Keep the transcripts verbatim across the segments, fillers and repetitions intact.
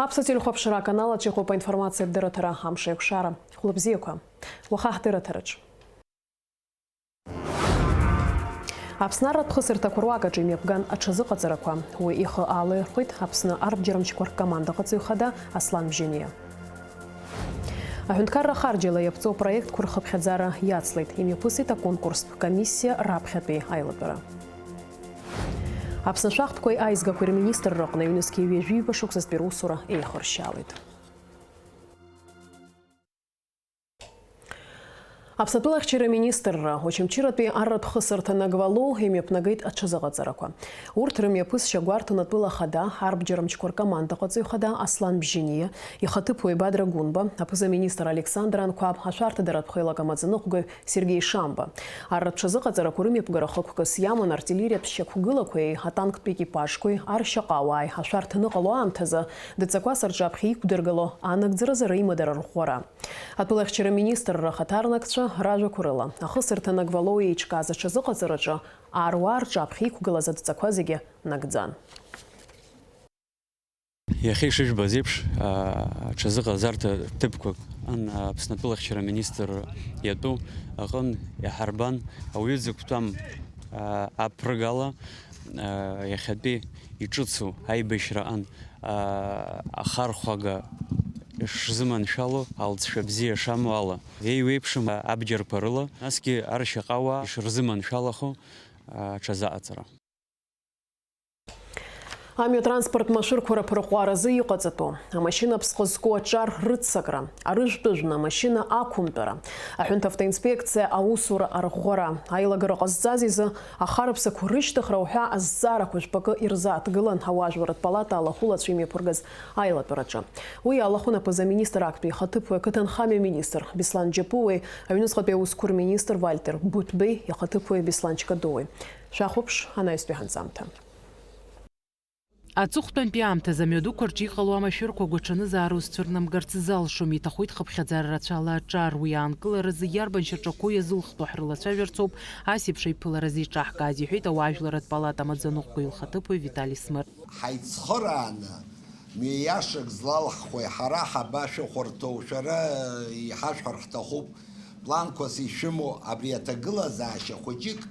Аԥсуа телехәаԥшра аканал аҿы иҟоуп аинформациатә дырраҭара Амш аиқәшара. Хәлыбзиақәа. Уаха ҳдырраҭараҿ. Аԥсны арратә хысырҭақәа руак аҿы имҩаԥган аҽазыҟаҵарақәа. Уи ихы аалаирхәеит Аԥсны арбџьармчқәа ркомандаҟаҵаҩ хада Аслан Бжьаниа. Аҳәынҭқарра ахарџьала иаԥҵоу апроектқәа рхыԥхьаӡара иацлеит, имҩаԥысит аконкурстә комиссиа раԥхьатәи аилатәара. Аԥсны ашәахтәқәеи аизгақәеи рминистрра аҟны ҩнызқьи ҩажәи ҩба шықәсазтәи русура еихыршьаалеит. Аԥсны атәылахьчара министрра, Очамчыратәи арратә хысырҭа Нагвалу имҩаԥнагеит аҽазыҟаҵарақәа. Урҭ рымҩаԥысшьа гәарҭон атәыла ахада, арбџьармчқәа ркомандаҟаҵаҩ хада Аслан Бжьаниа, ихаҭыԥуаҩ Бадра Гәынба, аԥыза-министр Александр Анқәаб, ашәарҭадаратә хеилак амаӡаныҟәгаҩ Сергеи Шамба. Арратә ҽазыҟаҵарақәа рымҩаԥгара хықәкыс иаман артиллериатә шьақәгылақәеи атанктә екипажқәеи аршьаҟауааи ашәарҭа аныҟало аамҭазы дҵақәас рҿаԥхьа иқәдыргыло анагӡаразы реимадара рӷәӷәара. Атәылахьчара министрра ахаҭарнакцәа ражәақәа рыла, ахысырҭа Нагвалоу еиҿкааз аҽазыҟаҵараҿы аруаа рҿаԥхьа иқәгылаз адҵақәа зегьы нагӡан. Иахьа ишыжәбаз еиԥш, аа, аҽазыҟаҵарҭа ҭыԥқәак ан-, Аԥсны атәылахьчара министр иатәу аҟын иаҳарбан ауаҩы дзықәтәам, аа, аԥрыгала, аа, иахьатәи иҿыцу аибашьра ан, аа, ахархәага шзыманшәало, алҵшәа бзиа шамоу ала, еиуеиԥшым абџьарқәа рыла, насгьы аршьаҟауаа ишырзыманшәалахо, аа, аҽазыҟаҵара. Амҩатранспорт машәырқәа рыԥырҟәаразы иҟаҵатәу, амашьына ԥсҟы зку аҿар рыццакра, арыжәтәыжәны амашьына ақәымтәара, аҳәынҭ автоинспекциа аусура арӷәӷәара, аилагара ҟазҵаз изы ахараԥсақәа рышьҭыхра уҳәа азҵаарақәа жәпакы ирзааҭгылан ауаажәларратә палата алахәылацәа имҩаԥыргаз аилатәараҿы. Уи алахәын аԥыза-министр актәи ихаҭыԥуаҩ ақыҭанхамҩа министр Беслан Џьапуеи аҩныҵҟатәи аусқәа рминистр Вальтер Бутбеи ихаҭыԥуаҩ Беслан Чкадоуи. Шәахәаԥш анаҩстәи ҳанҵамҭа. Аҵыхәтәантәи аамҭазы амҩадуқәа рҿы иҟало амашәырқәа агәаҽанызаара узцәырнамгарц залшом, иҭахоит хыԥхьаӡара рацәала аҿар, уи аанкыларазы иарбан шьаҿақәоу иазылхтәу ҳрылацәажәарц ауп ас еиԥш аиԥылара зеиҿаҳкааз, иҳәеит ауаажәларратә палата амаӡаныҟәгаҩ лхаҭыԥуаҩ Витали Смыр. Ҳаицхырааны, мҩа-иашак злалҳхуеи, ҳара ҳабашәыхәарҭоу, шәара иҳашәҳәар ҳҭахуп, планқәас ишәымоу абри аҭагылазаашьа хәыҷык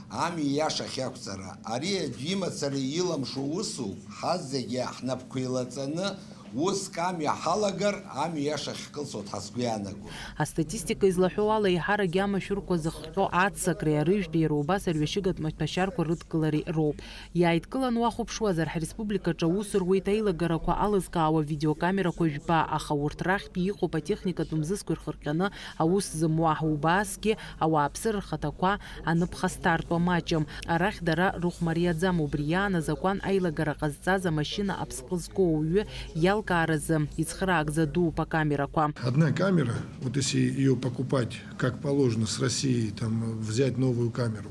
амҩа иашахь иақәҵара. Ари аӡә имацара илымшо усуп, ҳазегьы ҳнапқәа еилаҵаны, уск амҩа ҳалагар, амҩа иашахь ҳкылсуеит ҳәа сгәы иаанагом. Астатистика излаҳәо ала, еиҳаракгьы амашәырқәа зыхҟьо аццакреи арыжәтәи, иара убас арҩашьыгатә маҭәашьарқәа рыдкылареи роуп. Иааидкылан уахәаԥшуазар, ҳреспубликаҿы аус руеит аилагарақәа алызкаауа видеокамерақәа жәба, аха урҭ рахьтә иҟоуп атехникатә мзызқәа ирхырҟьаны аус зымуа, убасгьы ауааԥсыра рхаҭақәа аныԥхасҭартә амаҷым. Арахь дара рыхә мариаӡам, убри иаан азакәан аилагара ҟазҵаз амашьына аԥсҟы зку ауаҩы иалкааразы ицхыраагӡа дууп акамерақәа. Одна камера, вот если её покупать как положено с России, там, взять новую камеру,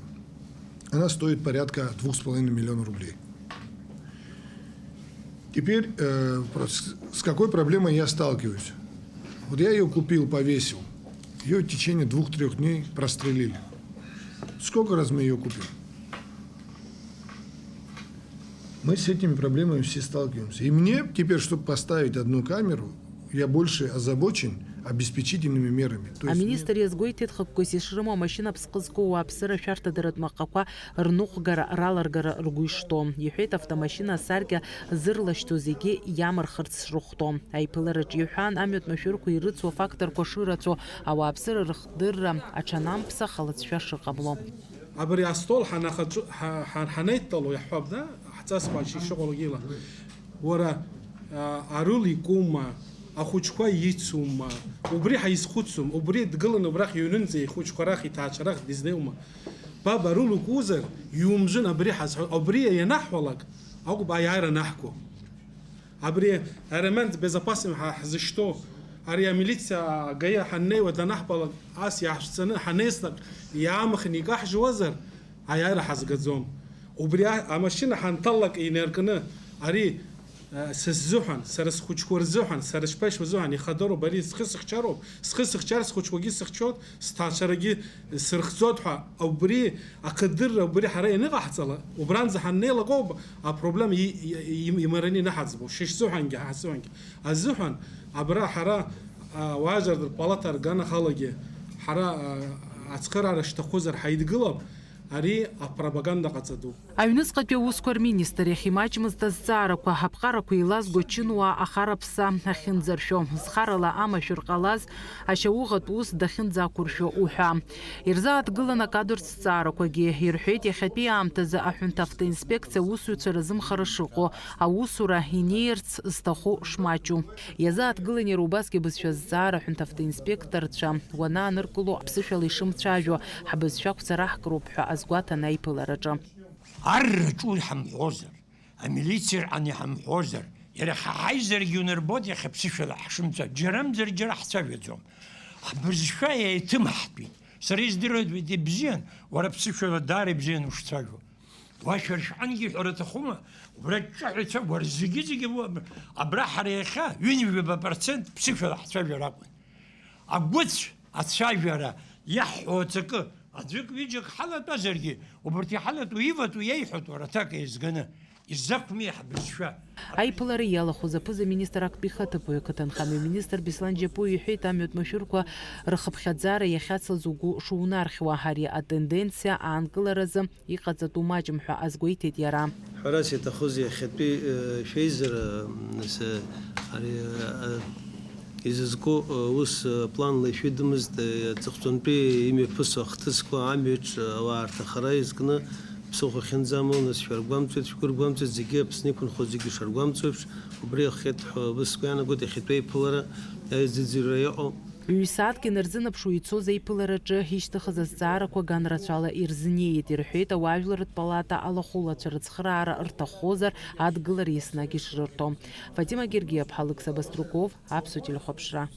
она стоит порядка двух с половиной миллиона рублей. Теперь, э, вопрос, с какой проблемой я сталкиваюсь? Вот я её купил, повесил. Её в течение двух-трёх дней прострелили. Сколько раз мы её купим? Мы с этими проблемами все сталкиваемся. И мне теперь, чтобы поставить одну камеру, я больше озабочен обеспечительными мерами. То есть мне Аминистр иазгәеиҭеит, хықәкыс ишрымоу амашьына ԥсҟы зку ауааԥсыра ашәарҭадаратә маҟақәа рныҟәгара, раларгара ргәы ишҭоу. Иҳәеит, автомашьына асаркьа зырлашьҭоу зегьы иамырхырц шрыхәҭоу. Аиԥылараҿ иҳәан, амҩатә машәырқәа ирыцу афакторқәа шырацәоу, ауааԥсыра рыхдырра аҽанамԥсах алыҵшәа шыҟамло. Абри астол ҳанахаҿы-, ҳа-, ҳа-, ҳанеидтәало иаҳҳәап, да, ҳҵасқәа ишыҟало ила. Уара, а, арыл икума, ахәыҷқәа ицума, убри ҳаизхәыцуам, убри дгыланы убрахь иҩнынӡа ихәыҷқәа рахь, иҭаацәа рахь дизнеиума? Баб арыл укузар, иумжәын абри ҳазҳәо, абри ианаҳҳәалак, акәым аиааира анаҳго. Абри аремонт безопасным ҳа-, ҳзышьҭоу, ари амилициа агаиа ҳаннеиуа данаҳбалак, ас иаҳшәҵаны ҳанеислак, иаамхны икаҳжьуазар, аиааира ҳазгаӡом. Убри а-, амашьына ҳанҭаллак инаркны, ари Са сзыҳәан, сара схәыҷқәа рзыҳәан, сара шԥа ишәзыҳәан, ихадароуп, ари схы сыхьчароуп, схы сыхьчар, схәыҷқәагьы сыхьчоит, сҭаацәарагьы сырхьӡоит ҳәа, убри акадырра, убри ҳара ианыҟаҳҵала, убранӡа ҳаннеилак ауп апроблема и-, и-, и-, имараны инаҳаӡбо, шьыжь сзыҳәангьы, ҳа сзыҳәангьы. Азыҳәан, абра ҳара, а, ауаажәлар рпалата рганахалагьы, ҳара, а, ацхыраара шҭахузар ҳаидгылап, ари апропаганда ҟаҵа дууп. Аҩныҵҟатәи аусқәа рминистр иахьимаҷмызт азҵаарақәа, аԥҟарақәа еилазго ачынуаа ахараԥса ахьынӡаршәо, зхарала амашәыр ҟалаз ашьауӷатә ус дахьынӡақәыршәо уҳәа. Ирзааҭгылан акадртә зҵаарақәагьы, ирҳәеит иахьатәи аамҭазы аҳәынҭавтоинспекциа аусзуҩцәа рзымхара шыҟоу, аусура инеирц зҭаху шмаҷу. Иазааҭгылан иара убасгьы абызшәа азҵаара аҳәынҭавтоинспекторцәа уанааныркыло аԥсышәала ишымцәажәо, ҳбызшәа ақәцараҳкроуп ҳәа азгәаҭан аиԥылараҿы. Арра ҿу иҳамҳәозар, амилициа рҟан иҳамҳәозар, иара ҳа ҳаизаргьы унарбоит иахьа ԥсышәала ҳшымцәажәо, џьарамзар џьара ҳцәажәаӡом. Ҳбызшәа еиҭымҳтәит. Сара издыруеит, уи ибзиан, уара ԥсышәала даара ибзиан ушцәажәо. Уашәа ршәҟәангьы ҳәара аҭахума? Убра ҷҷаҳәа ицәа, уара зегьы-зегьы уа-, абра ҳара иахьа ҩынҩажәаба процент ԥсышәала ҳцәажәар акәын. Агәыцә ацәажәара иаҳҳәо аҵакы, аӡәык-ҩыџьак ҳалатәазаргьы, убарҭ иҳалатәу, иватәу, иеиҳәатәу, уара аҭак еизганы, изақәми ҳбызшәа? Аиԥылара иалахәыз аԥыза-министр актәи ихаҭыԥуаҩ, ақыҭанхамҩа министр Беслан Џьапуа иҳәеит, амҩатә машәырқәа рхыԥхьаӡара иахьацлаз угәы шунархьуа, ари атенденциа аанкыларазы иҟаҵатәу маҷым ҳәа азгәеиҭеит иара. Ҳәарас иаҭахузеи, иахьатәи, э, шәеизара, м, нас, э, ари, э, изызку, э, ус, э, планла ишәыдымызт, э, аҵыхәтәантәи имҩаԥысуа ахҭысқәа, амҩаҿ, э, ауаа рҭахара изкны ԥсыхәа ахьынӡамоу, нас шәаргәамҵуеит, шәгәыргәамҵуеит, зегьы Аԥсны иқәынхо зегьы шаргәамҵуеиԥш, убри иахҟьеит ҳәа бысгәы иаанагоит, иахьатәи аиԥылара аизыӡырҩра иҟоу. Ҩ-сааҭк инарзынаԥшуа ицоз аиԥылараҿы ишьҭыхыз азҵаарақәа ганрацәала ирзыниеит, ирҳәеит ауаажәларратә палата алахәылацәа рыцхыраара рҭаххозар, адгылара еснагь ишрырҭо. Фатима Гергиаԥҳа, Алықьса Баструков, Аԥсуа телехәаԥшра.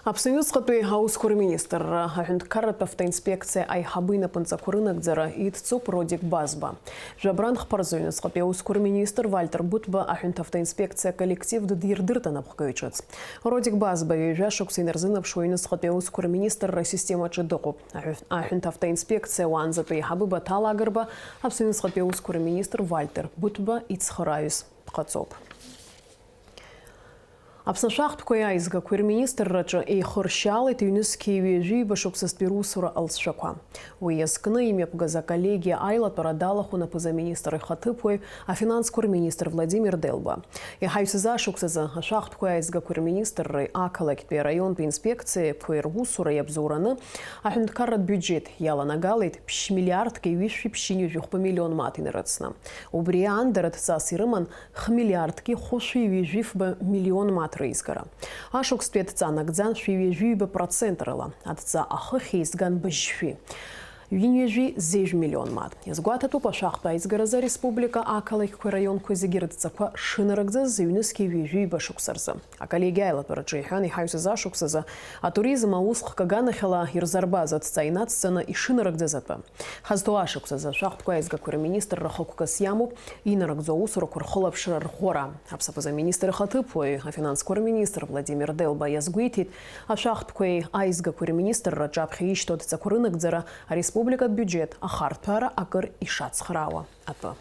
Аԥсны аҩныҵҟатәи аусқәа рминистрра аҳәынҭқарратә автоинспекциа аиҳабы инапынҵақәа рынагӡара идҵоуп Родик Базба. Жәабран хԥа рзы аҩныҵҟатәи аусқәа рминистр Вальтер Бутба аҳәынҭавтоинспекциа аколлектив ддирдырт анапхгаҩ ҿыц. Родик Базба ҩажәа шықәса инарзынаԥшуа аҩныҵҟатәи аусқәа рминистрра асистемаҿы дыҟоуп. Аҳәы-, аҳәынҭавтоинспекциа уаанӡатәи аиҳабы Баҭал Агрба Аԥсны аҩныҵҟатәи аусқәа рминистр Вальтер Бутба ицхырааҩыс дҟаҵоуп. Аԥсны ашәахтәқәеи аизгақәеи рминистрраҿы еихыршьаалеит ҩнызқьи ҩажәи ҩба шықәсазтәи русура алҵшәақәа. Уи иазкны имҩаԥгаз аколлегиа аилатәара далахәын аԥыза-министр ихаҭыԥуаҩ, афинансқәа рминистр Владимир Делба. Иҳаҩсыз ашықәсазы ашәахтәқәеи аизгақәеи рминистрреи ақалақьтәи араионтәи инспекциақәеи русура иабзоураны аҳәынҭқарратә биуџьеҭ иаланагалеит ԥшь миллиардки ҩышәи ԥшьынҩажәи хәба миллион мааҭ инарыцны. Убри аан дара адҵас ирыман хмиллиардки хәышәи ҩажәи фба миллион мааҭ реизгара. Ашықәстәи адҵа нагӡан шәи ҩажәи ҩба процент рыла, адҵа ахыхь еизган быжьшәи ҩынҩажәи зежә миллион мааҭ. Иазгәаҭатәуп, ашәахтә аизгаразы ареспублика ақалақьқәеи раионқәеи зегьы рыдҵақәа шынарыгӡаз ҩнызқьи ҩажәи ҩба шықәса рзы. Аколлегиа аилатәараҿы иҳәан, иҳаҩсыз ашықәсазы атуризм аусхк аганахьала ирзарбаз адҵа инацҵаны ишынарыгӡаз атәы. Ҳазҭоу ашықәсазы ашәахтәқәа аизгақәа рминистрра хықәкыс иамоуп инарыгӡо аусурақәа рхылаԥшра рӷәӷәара. Аԥсны аԥыза-министр ихаҭыԥуаҩ, афинансқәа рминистр Владимир Делба иазгәеиҭеит, ашәахтәқәеи аизгақәеи рминистрра аҿаԥхьа ишьҭоу адҵақәа рынагӡара ареспубликатә биуџьеҭ ахарҭәаара акыр ишацхраауа атәы.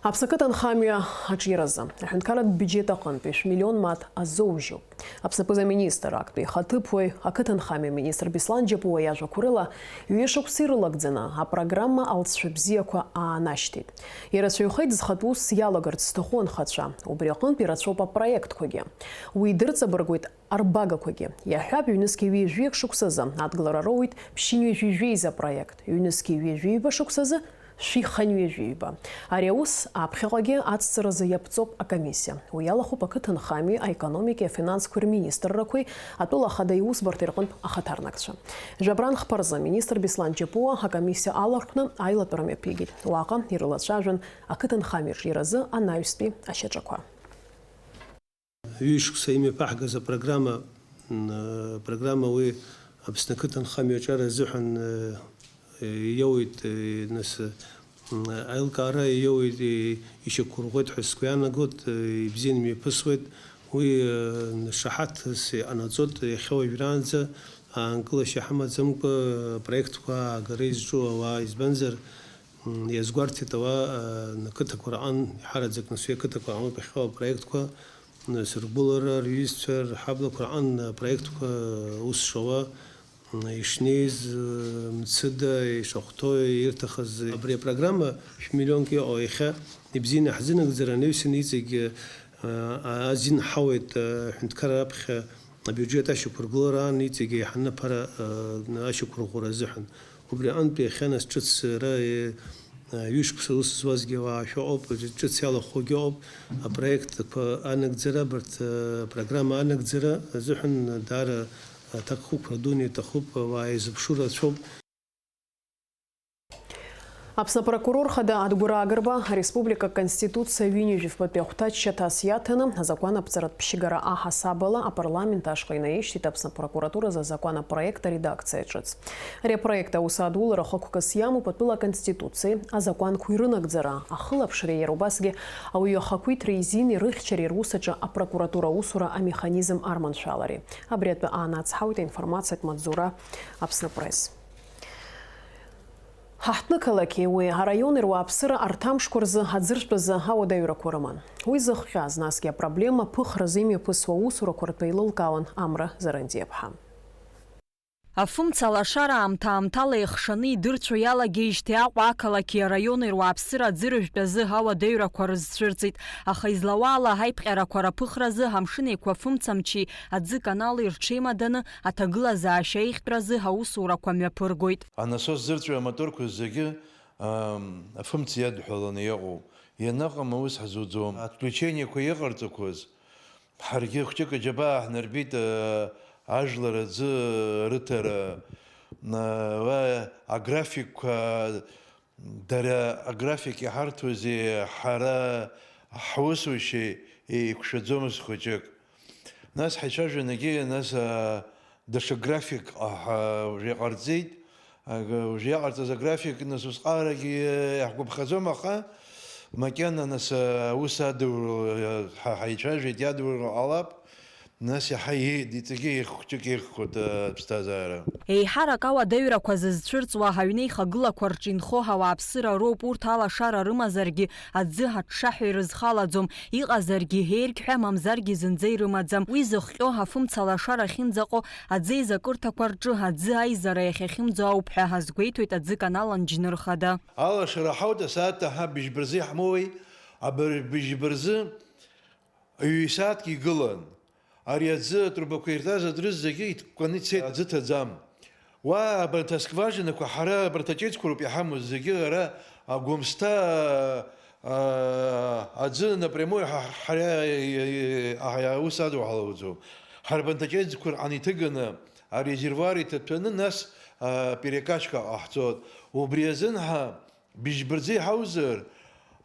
Аԥсны ақыҭанхамҩа аҿиаразы аҳәынҭқарратә биуџьеҭ аҟынтәи шәмиллион мааҭ азоужьуп. Аԥсны аԥыза-министр актәи ихаҭыԥуаҩ, ақыҭанхамҩа министр Беслан Џьапуа иажәақәа рыла, ҩышықәса ирылагӡаны апрограмма алҵшәа бзиақәа аанашьҭит. Ирацәаҩхеит зхатә ус иалагарц зҭаху анхацәа, убри аҟынтә ирацәоуп апроектқәагьы. Уи дырҵабыргуеит арбагақәагьы. Иаҳҳәап, ҩнызқьи ҩажәи шықәсазы адгылара роуеит ԥшьынҩажәи жәеиза апроект, ҩнызқьи ҩажәи ҩба шықәсазы шәиханҩажәи ҩба. Ари аус аԥхьаҟагьы ацҵаразы иаԥҵоуп акомиссиа. Уи иалахәуп ақыҭанхамҩеи аекономикеи афинансқәеи рминистррақәеи атәыла ахада иусбарҭеи рҟынтә ахаҭарнакцәа. Жәабран хԥа рзы аминистр Беслан Џьапуа акомиссиа алархәны аилатәара мҩаԥигеит. Уаҟа ирылацәажәон ақыҭанхамҩа аҿиаразы анаҩстәи ашьаҿақәа. Ҩышықәса имҩаԥаҳгаз апрограмма, м, апрограмма уи Аԥсны ақыҭанхамҩа аҿиара азыҳәан, э, иоуеит, э, нас, э, Аилкаара иоуеит, ишьақәырӷәӷәеит ҳәа сгәы иаанагоит, ибзианы имҩаԥысуеит. Уи шаҳаҭс иҟанаҵоит иахьа уажәраанӡа аанкылашьа ҳамаӡамкәа апроектқәа аагара изҿу ауаа, избанзар, иазгәарҭеит ауаа, ақыҭақәа рҟан, иҳараӡак нас уи ақыҭақәа рҟан ауп иахьа апроектқәа, сыргәылара, рҩызцәа, рҳаблақәа рҟан апроектқәа ус шауа, ишнеиз, мцыда, ишахәҭоу, ирҭахыз. Абри апрограмма шәмиллионк иҟоу иахьа ибзианы ҳзынагӡар анаҩсан иҵегь, а, азин ҳауеит, а, аҳәынҭқарра аԥхьа абиуџьет ашьақәыргылараан иҵегь еиҳаны аԥара, а, ашьақәырӷәӷәара азыҳәан. Убри аҟынтәи иахьа нас ҿыц ара, е, а, ҩышықәса аус зуазгьы ауаа шәыҟоуп, ҿыц иалахәхогьы ыҟоуп, апроектқәа анагӡара, абарҭ, а, апрограмма анагӡара азыҳәан даара аҭакхықәра дуны иҭахуп, ауаа еизыԥшу рацәоуп. Аԥсны апрокурор хада Адгәыр Агрба ареспублика Конституциа ҩынҩажәи фбатәи ахәҭаҷ шьаҭас иаҭаны, азакәанаԥҵаратә ԥшьгара аҳасабала апарламент ашҟа инаишьҭит Аԥсны апрокуратуразы азакәан апроект аредакциа ҿыц. Ари апроект аус адулара хықәкыс иамоуп атәыла Аконституциеи азакәанқәеи рынагӡара, ахылаԥшреи иара убасгьы ауаҩы ахақәиҭра изин ирыхьчареи рус аҿы апрокуратура аусура амеханизм арманшәалареи. Абри атәы аанацҳауеит аинформациатә маҵзура Аԥсны Пресс. Ҳаҳҭнықалақьи уи араиони руааԥсыра арҭ амшқәа рзы аӡыртәазы ауадаҩрақәа рыман. Уи зыхҟьаз, насгьы апроблема ԥыхразы имҩаԥысуа аусурақәа ртәы еилылкаауан Амра Зарандиаԥҳа. Афымца алашара аамҭа-аамҭала еихшаны идырцәо иалагеижьҭеи Аҟәа ақалақьи араиони руааԥсыра аӡыржәтә азы ауадаҩрақәа рызцәырҵит, аха излауала аиԥҟьарақәа раԥыхразы Амшын Еиқәа афымцамчи аӡы канали рҽеимаданы аҭагылазаашьа еиӷьтәразы аусурақәа мҩаԥыргоит. Анасос зырҵәо амоторқәа зегьы, ам, афымца иадҳәаланы иҟоуп. Ианаҟам аус ҳзуӡом. Отключениеқәа иҟарҵақәаз, ҳаргьы хәҷык аџьабаа ҳнарбеит, а, ажәлар аӡы рыҭара, а, уа аграфикқәа, дара аграфик иҳарҭозеи, ҳара ҳусушьа еиқәшәаӡомызт хәыҷык. Нас ҳаицәажәан егьи, нас, а, даҽа график, а, ҳа-, уже иҟарҵеит. Ага, уже иҟарҵаз аграфик, нас усҟарагьы иаҳгәаԥхаӡом, аха макьана, нас, а, аус адур-, ҳа-, ҳаицәажәеит, иадур ҟалап. Нас иаҳа иеи-, иҵегьы ихәҷык ихәхоит, а, аԥсҭазаара. Еиҳарак ауадаҩрақәа зызцәырҵуа аҩнеихагылақәа рҿы инхо ауааԥсыра роуп, урҭ алашара рымазаргьы, аӡы аҽҽаҳәа ирызхалаӡом, иҟазаргьы еиргьҳәа, мамзаргьы зынӡа ирымаӡам. Уи зыхҟьо афымца алашара ахьынӡаҟоу аӡеизакырҭақәа рҿы аӡы аизара иахьахьымӡо ауп ҳәа азгәеиҭоит аӡы канал анџьныр хада. Алашара ҳауеит асааҭ ҳа быжьба рзы иаҳмоуеи, абри быжьба рзы ҩ-сааҭк игылан. Ари аӡы атрубақәа ирҭаз аӡә рызегьы иҭкәкәаны ицеит, аӡы ҭаӡам. Уа абарҭ аскважинақәа, ҳара абарҭ аҷыдқәа роуп иҳамоу зегьы, ара агәымсҭа, а, аӡы напрямую ҳа, ҳара, а, аус адуҳалауӡом. Ҳара абарҭ аҷыдқәа рҟан иҭыганы арезервуар иҭаҭәаны, нас, а, перекачка ҟаҳҵоит. Убри азын ҳа быжьба рзы иҳаузар,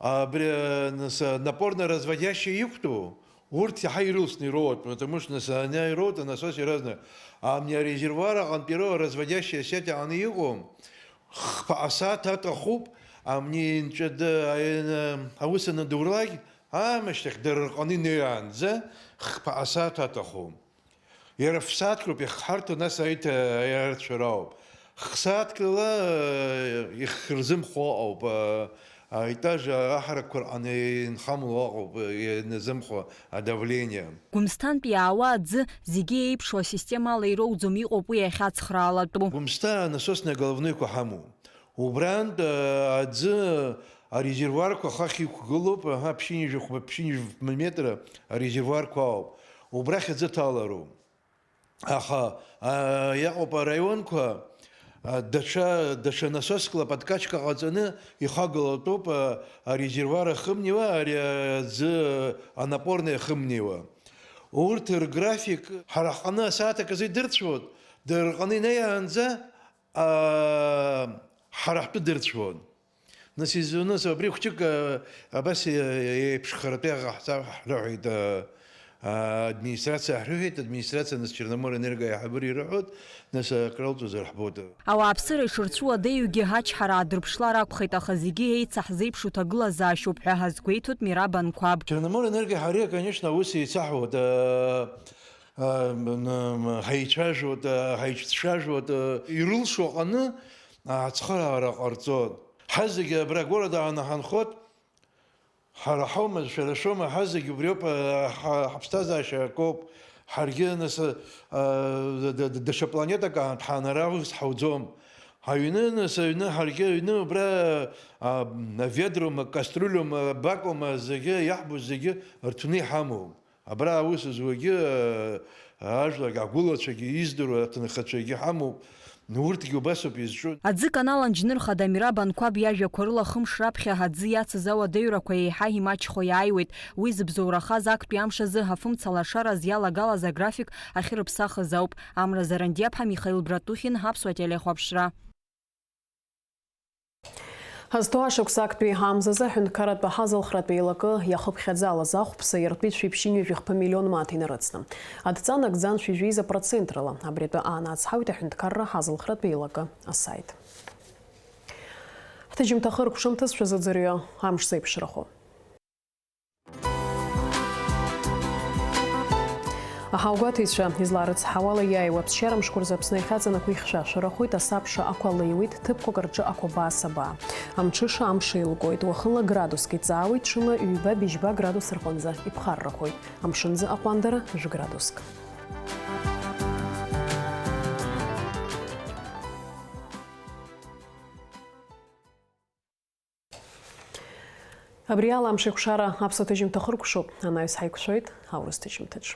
абри, а, нас, а, напорно-разводящие иқәтәоу, урҭ иаҳа ирылсны ироуеит, потому что, нас, ани ироуеит, анасос иаразнак. Амни арезервуар аҟынтә ироуа разводящая сеть аҟны иҟоу, хԥа асааҭ аҭахуп, амни нҵәада, аин-, аус анадурлак, аамышьҭахь дара рҟны инеиаанӡа хԥа асааҭ аҭахуп. Иара фсааҭк роуп иахҳарҭо, нас аиҭа-, аиарцәара ауп. Хсааҭкала, э, ихырзымхо ауп, э, аетаж аҳаракқәа рҟны инхамло аҟоуп, э, ианазымхо адавление. Гәымсҭантә иаауа аӡы зегьы еиԥшу асистемала ироуӡом, иҟоуп уи иахьацхраалатәу. Гәымсҭа анасосный головнойқәа ҳамоуп. Убрантә, а, аӡы арезервуарқәа хахь иқәгылоуп, аҳа, ԥшьынҩажәи хәба, ԥшьынҩажәи метра арезервуарқәа ауп. Убрахь аӡы ҭалароуп. Аха, а, иаҟоуп араионқәа, а, даҽа, даҽа насоскла подкачка ҟаҵаны ихагылатәуп, а, арезервуар ахымнеиуа, ари аӡы анапорный ахымнеиуа. Урҭ рграфик ҳара ҳҟны асааҭ аказы идырцәоит, дара рҟны инеиаанӡа, аа, ҳара ҳтәы дырцәуан. Нас изуны, нас абри хәҷык, аа, абас е-, еиԥшхаратәы иҟаҳҵап ҳрыҳәеит, аа, Администрациа ҳрыҳәеит, администрациа нас Черноморэнерго аиҳабыра ирыҳәоит, нас акралҵуазар ҳбоит. Ауааԥсыра ишырцәуадаҩугьы ачҳара аадырԥшлар акәхеит, аха зегьы еицаҳзеиԥшу ҭагылазаашьоуп ҳәа ҳазгәеиҭоит Мираб Анқәаб. Черноморэнерго ҳареи, конечно, аус еицаҳуеит, э, э, м, м, ҳаицәажәоит, э, ҳаицәцәажәоит, э, ирылшо аҟны ацхыраара ҟарҵоит. Ҳазегьы абра агорода ааны ҳанхоит. Ҳара ҳаума, шәара шәоума, ҳазегь убриоуп, ҳа-, ҳаԥсҭазаашьа акоуп. Ҳаргьы, нас, а, д-, д-, даҽа планетак аан ҳаанара ус ҳауӡом. Ҳаҩны, нас, аҩны, ҳаргьы аҩны убра, а, аведроума, акаструлиума, абакоума, зегьы, иаҳбо зегьы рҭәны иҳамоуп. Абра аус зуагьы, э, ажәларгьы, агәылацәагьы, издыруа аҭынхацәагьы ҳамоуп. Урҭгьы убасоуп изҿу. Аӡы канал анџьныр хада Мираб Анқәаб иажәақәа рыла, хымш раԥхьа аӡы иацыз ауадаҩрақәа еиҳа имаҷхо иааиуеит. Уи зыбзоурахаз актәи амш азы афымца лашараз иалагалаз аграфик ахьырыԥсахыз ауп. Амра Зарандиаԥҳа, Михаил Братухин, Аԥсуа телехәаԥшра. Ҳазҭоу ашықәс актәи амзазы аҳәынҭқарратә аҳазылхратә еилакы иахыԥхьаӡалаз ахәԥса иартәеит шәиԥшьынҩажәи хԥа миллион мааҭ инарыцны. Адҵа нагӡан шәи жәеиза процент рыла. Абри атәы аанацҳауеит аҳәынҭқарра аҳазылхратә еилакы асаит. Ҳҭыжьымҭа хыркәшамҭаз шәазыӡырҩы амш зеиԥшрахо. Аҳауагәаҭеицәа изларыцҳауала, иааиуа аԥсшьара мшқәа рзы Аԥсны иахьаҵанакуа ихьшәашәарахоит, асабша ақәа леиуеит, ҭыԥқәак рҿы ақәабаа сабаа. Амҽыша амш еилгоит, уахынла градуск иҵаауеит, ҽынла ҩба-быжьба градус рҟынӡа иԥхаррахоит. Амшынӡы аҟәандара жәградуск. Абри ала амш еиқәшара аԥсуа ҭыжьымҭа хыркәшоуп, анаҩс ҳаиқәшәоит аурыс ҭыжьымҭаҿ.